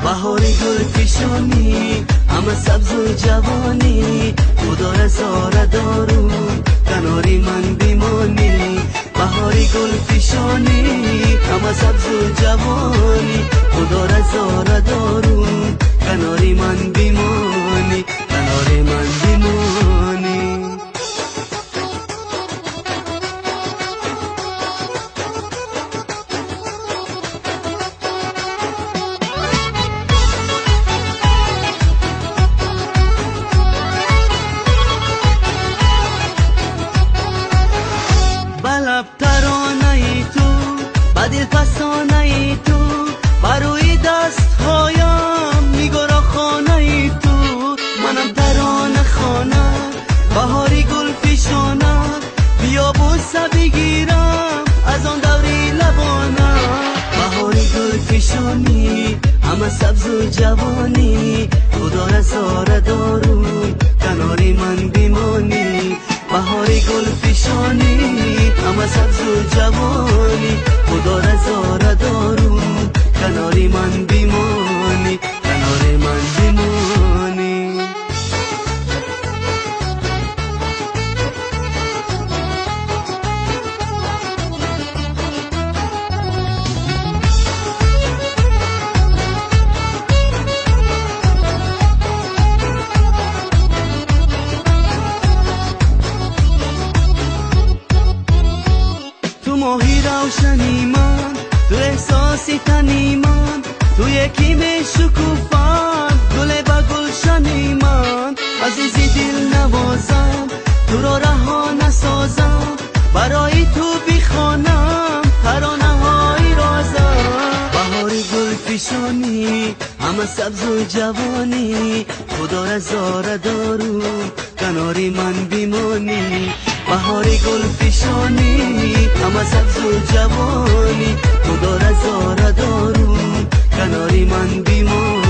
بهاری گل فشانی همه سبز و جوانی، خدا رضا دارو کناری من بیمانی. بهاری گل فشانی همه سبز و جوانی، خدا رضا دارو کناری من بیمانی، کناری من بیمانی. ترانه تو بدل فسانه تو، بروی دست هایم میگرا خانه تو. منم ترانه خانه بهاری گل فشانه، بیا بوسه بگیرم از آن دوری لبانه. بهاری گل فشانی همه سبز و جوانی، خدا رضا دارو کناری من بیمانی. بهاری گل فشانی همه سبز و جوانی، خدا رضا دارو کناری من بیمانی، کناری من بیمانی. تو ماهی روشنی من، تو احساسی تنی من، تو یکی می شکوفان گل به گلشنی من. عزیزی دل نوازم تو را رها نسازم، برای تو بخوانم ترانه های رازم. بهاری گل فشانی همه سبز و جوانی، خدا رضا دارو کناری من بیمانی. بهاری گل فشانی همه سبز و جوانی، خدا رضا دارو کناری من بیمانی.